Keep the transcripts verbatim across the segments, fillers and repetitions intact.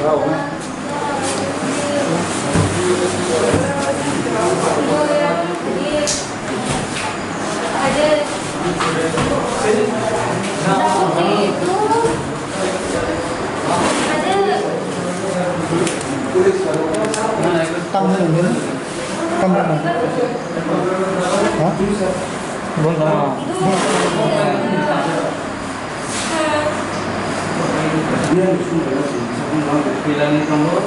Tam hwnwi, tam hwnwi. Ha? Bol tamo. Pilani tongo.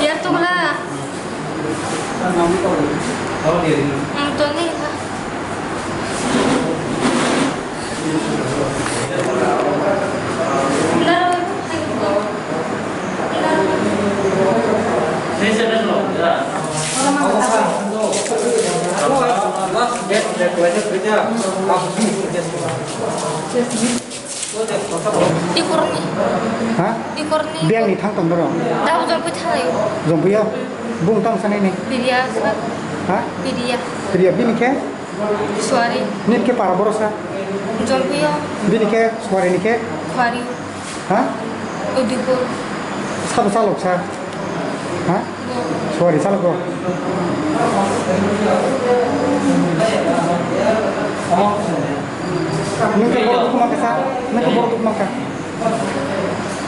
Yar tongla. Ang toni. Ikorni. Ha? Ikorni. Biang ni thang tong doro. Dau jol pui thalai. Jompuyo. Bung tang sani ni. Piriya sa. Ha? Piriya. Piriya bini khe? Suari. Nit khe para boro sa. Jompuyo. Bini khe suari ni khe? Suari. Ha? Udipur. Sabo salok sa. Ha? Suari salok go. Nung khe borok dukhu mankha sa? Nung khe borok dukhu mankha?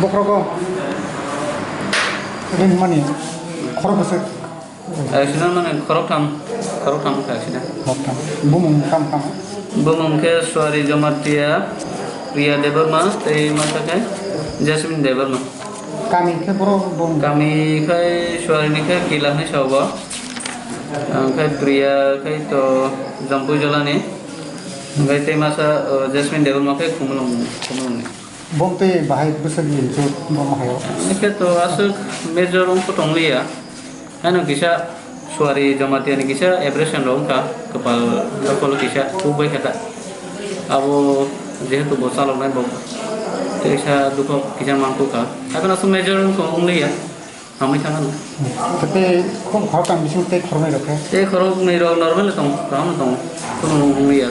Bokhorogo. Ring mani. Khorok bwswk. Accident mani khorok tham, khorok tham kha accident. Khorok tham. Bumung kam kam. Bumung khe Suari Jomatia, Priya Debbarma, tei masa khe Jasmine Debbarma. Kami khe borok bumung. Kami khai Suari ni khe Kila hinwi sao bo. Ang khai Priya khai to Jampui Jolani. Ang khai tei masa, uh, Jasmine Debbarma khai Khumulwng, Khumulwng ni. Bo tei bahai bwswk ni jut bo ma haio. Hwnkhe to aswk major wngkha tong liya. Haino kisa Suari Jamatia ni kisa abrasion rok wngkha, kwpal dopholo kisa kuk bai kha ta. Abo jehetu bo chaloknai bo teisa dukho kisa mankukha. Haikhe aswk major wngkha wng liya. Hamwi thangano. Tei khoroktham bising tei khoroknwi rok khe? Tei khoroknwi rok normal tong, kaham tong. Kuno wngya.